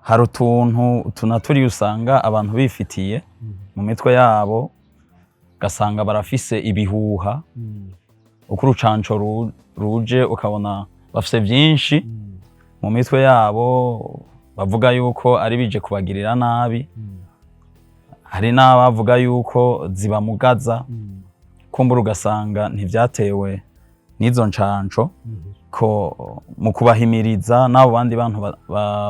Hari utuntu tunaturiye usanga abantu bifitiye mu mitwe yabo, ugasanga barafise ibihuha. Uko urucanco ruje, ukabona bafise vyinshi mu mitwe yabo, bavuga yuko ari bije kubagirira nabi. Hari n'abavuga yuko zibamugaza. Kumbura ugasanga ntivyatewe n'izo ncanco. Ko mu kubahimiriza n'abo bandi bantu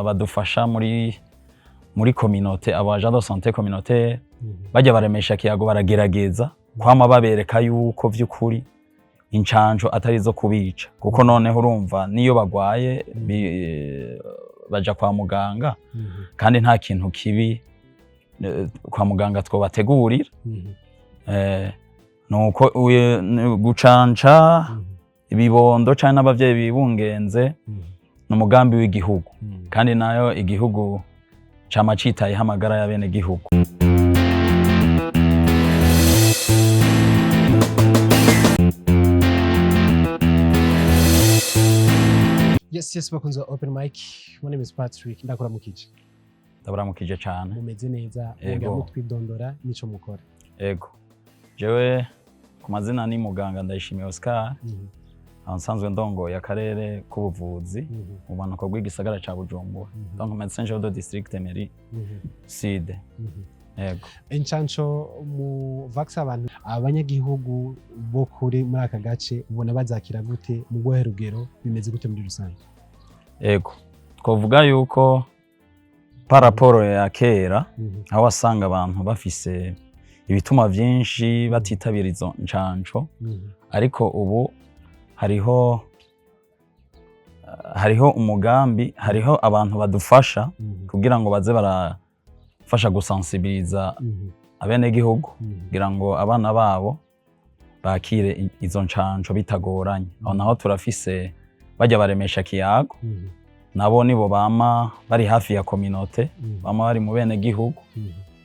badufasha muri communauté, abo agent de santé communautaire, bajya baremesha kiyago, baragerageza kwama babereka yuko vy'ukuri incanco atari izo kubica, kuko noneho urumva niyo bagwaye baja kwa muganga, kandi nta kintu kibi kwa muganga twobategurira. Nuko gucanca ibibondo canke n'abavyeyi bibungenze ni umugambi w'igihugu, kandi nayo igihugu cama citayeho amagara y'abene gihugu. Yes, bakunzi ba Open Mic, my name is Patrick, ndakuramukije. Ndabaramukije cane. Mumeze neza? Ego. Mwongera mutwidondora n'ico mukora. Ego, jewe ku mazina ni muganga Ndayishimiye Oscar, aho nsanzwe ndongoye akarere k'ubuvuzi mu bumanuko bw'igisagara ca Bujumbura, donc médecin chef de district mairie sud. Ego. Incanco mu vaccin, abantu, abanyagihugu bo kuri muri aka gace ubona bazakira gute? Mu guhe rugero bimeze gute muri rusange? Ego, twavuga yuko par rapport ya kera, aho wasanga abantu bafise ibituma vyinshi batitabira izo ncanco, ariko ubu hariho umugambi, hariho abantu badufasha kugira ngo baze barafasha gusensibiliza abenegihugu kugira ngo abana babo bakire izo ncanco bitagoranye. Aho naho turafise bajya baremesha kiyago, nabo nibo bama bari hafi ya communauté, bama bari mu bene gihugu,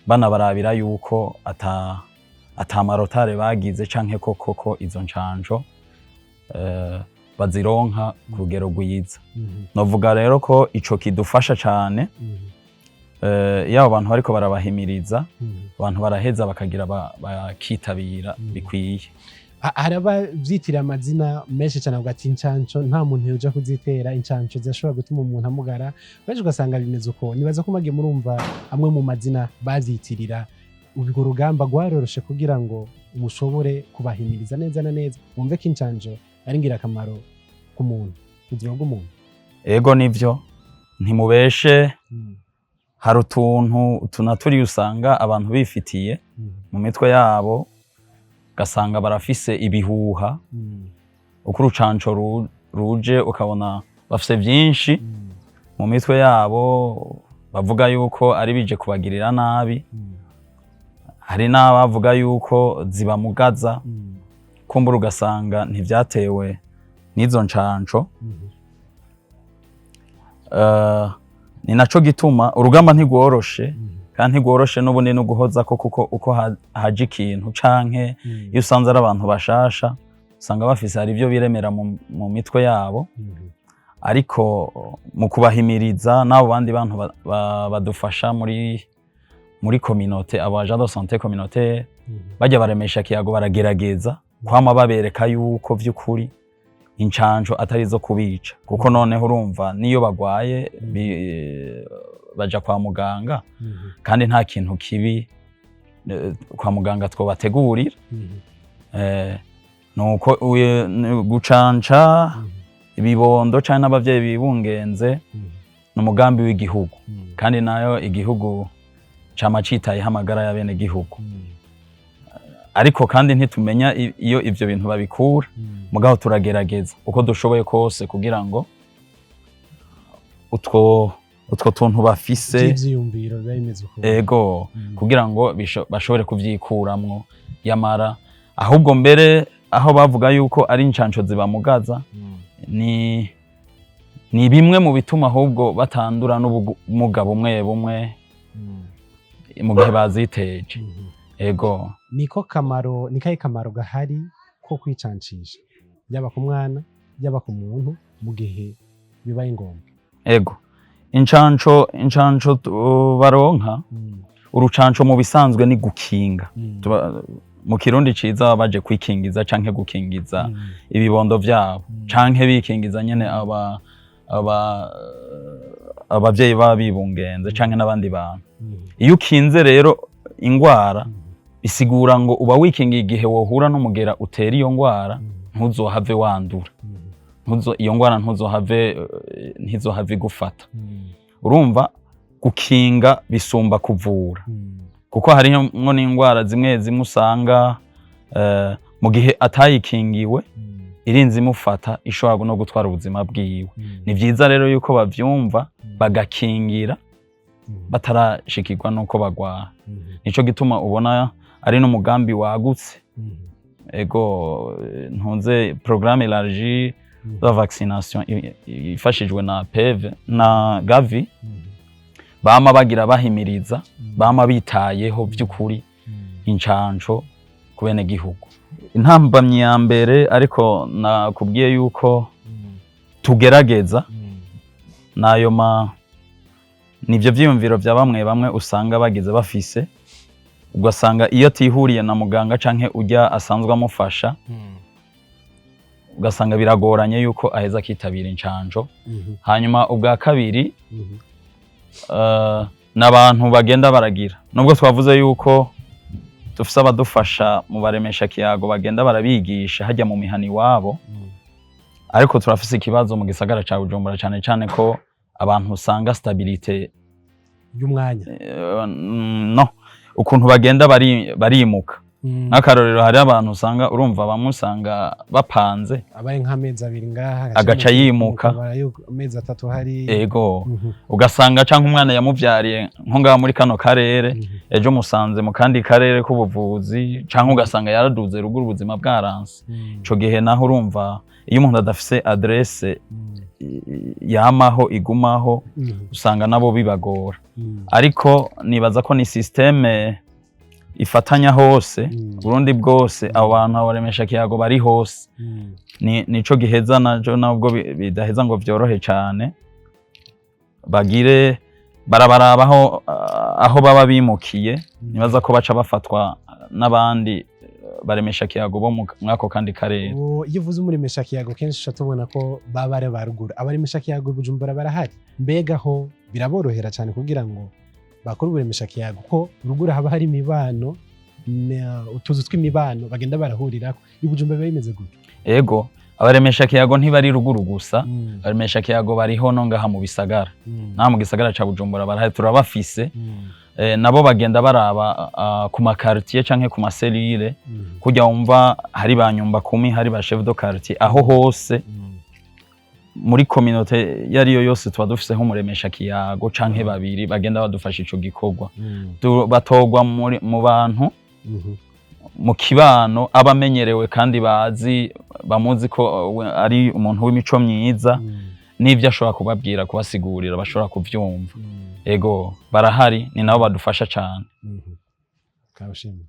banabarabira yuko ata ma retard bagize canke ko koko izo ncanco bazironka ku rugero rwiza. Novuga rero ko ico kidufasha cane. Iyo abo bantu bariko barabahimiriza, abantu baraheza bakagira bakitabira bikwiye. Hari abavyitira amazina menshi cyane, avuga ati incanco nta muntu yoja kuzitera, incanco zirashobora gutuma umuntu amugara. Benshi ugasanga bimeze uko. Nibaza ko mwagiye murumva amwe mu mazina bavyitirira. Urwo rugamba rwaroroshe kugira ngo mushobore kubahimiriza neza na neza bumve ko incanco ari ingirakamaro ku muntu, ubuzima bw'umuntu? Ego, nivyo, ntimubeshe. Hari utuntu tunaturiye usanga abantu bifitiye mu mitwe yabo, ugasanga barafise ibihuha. Uko urucanco ruje, ukabona bafise vyinshi mu mitwe yabo, bavuga yuko ari bije kubagirira nabi. Hari n'abavuga yuko zibamugaza. Kumbura ugasanga ntivyatewe n'izo ncanco. Ni naco gituma urugamba ntigworoshe, kandi ntigworoshe n'ubundi no guhoza ko, kuko uko haje ikintu canke iyo usanze ari abantu bashasha, usanga bafise, hari ibyo biremera mu mitwe yabo. Ariko mu kubahimiriza n'abo bandi bantu badufasha muri communauté, abo agent de santé communautaire, bajya baremesha kiyago, baragerageza kwama babereka yuko vy'ukuri incanco atari izo kubica, kuko noneho urumva niyo bagwaye baja kwa muganga, kandi nta kintu kibi kwa muganga twobategurira. Nuko gucanca ibibondo canke n'abavyeyi bibungenze ni umugambi w'igihugu, kandi nayo igihugu cama citayeho amagara y'abene gihugu. Ariko kandi ntitumenya iyo ivyo bintu babikura. Mugabo turagerageza uko dushoboye kose kugira ngo utwo tuntu bafise vy'ivyiyumviro biba bimeze uko. Ego, kugira ngo bashobore kuvyikuramwo. Yamara ahubwo mbere aho bavuga yuko ari incanco zibamugaza, ni bimwe mu bituma ahubwo batandura n'ubumuga bumwe bumwe mu gihe baziteje. Ego. Niko kamaro, ni kahe kamaro gahari ko kwicancisha, yaba ku mwana, yaba ku muntu, mu gihe bibaye ngombwa? Ego. Incanco baronka, urucanco mu bisanzwe ni gukinga. Mu Kirundi ciza baba baje kwikingiza canke gukingiza ibibondo vyabo, canke bikingiza nyene aba abavyeyi baba bibungenze canke n'abandi bantu. Iyo ukinze rero ingwara, bisigura ngo uba wikingiye igihe wohura n'umugera utera iyo ngwara, ntuzohave wandura. Iyo ngwara ntizohave igufata. Urumva, gukinga bisumba kuvura, kuko harimwo n'ingwara zimwe zimwe usanga mu gihe atayikingiwe, irinze imufata, ishobora no gutwara ubuzima bwiwe. Ni vyiza rero yuko bavyumva, bagakingira batarashikirwa nuko bagwara. Nico gituma ubona ari n'umugambi wagutse. Ego, ntunze programme élargie de vaccination ifashijwe na PEV na Gavi, bama bagira bahimiriza, bama bitayeho vy'ukuri incanco ku bene gihugu. Intambamyi ya mbere, ariko nakubwiye yuko tugerageza, nayo ma nivyo vyiyumviro vya bamwe bamwe usanga bagize bafise, ugasanga iyo atihuriye na muganga canke urya asanzwe amufasha, ugasanga biragoranye yuko aheza akitabira incanco. Hanyuma ubwa kabiri, n'abantu bagenda baragira, nubwo twavuze yuko dufise abadufasha mu baremesha kiyago bagenda barabigisha hajya mu mihana iwabo, ariko turafise ikibazo mu gisagara ca Bujumbura, cane cane ko abantu usanga stabilité y'umwanya. No ukuntu bagenda barimuka. Nk'akarorero, hari abantu usanga, urumva, bamwe usanga bapanze, abaye nk'amezi 2 ngaha, agaca yimuka. Amezi 3 hari. Ego. Ugasanga canke umwana yamuvyariye nko ngaha muri kano karere, ejo musanze mu kandi karere k'ubuvuzi, canke ugasanga yaraduze ruguru, ubuzima bwaranse. Ico gihe naho urumva, iyo umuntu adafise adresse yamaho igumaho, usanga nabo bibagora. Ariko nibaza ko ni système ifatanya hose, Burundi bwose, abo bantu abaremesha kiyago bari hose. Ni nico giheza naco, nubwo bidaheza ngo vyorohe cane, bagire barabaraba aho baba bimukiye. Nibaza ko baca bafatwa n'abandi baremesha kiyago bo mwako kandi karere. Iyo uvuze umuremesha kiyago, kenshi uca tubona ko baba ari ba ruguru. Abaremesha kiyago i Bujumbura barahari? Mbega ho biraborohera cyane kugira ngo bakore uburemesha kiyago, ko ruguru haba hari imibano, utuzu tw'imibano bagenda barahurirako? I Bujumbura biba bimeze gute? Ego, abaremesha kiyago ntibari ruguru gusa. Abaremesha kiyago bariho no ngaha mu bisagara. Naha mu gisagara ca Bujumbura barahari, turabafise. Nabo bagenda baraba ku ma quartier canke ku ma cellule, kurya wumva hari ba nyumba kumi, hari ba chef de quartier, aho hose muri communauté yariyo yose tuba dufiseho umuremesha kiyago canke babiri bagenda badufasha ico gikorwa. Batorwa mu bantu mu kibano, abamenyerewe kandi bazi, bamuzi ko ari umuntu w'imico myiza, n'ivyo ashobora kubabwira, kubasigurira, bashobora kuvyumva. Ego, barahari, ni nabo badufasha cane. Kabashimye.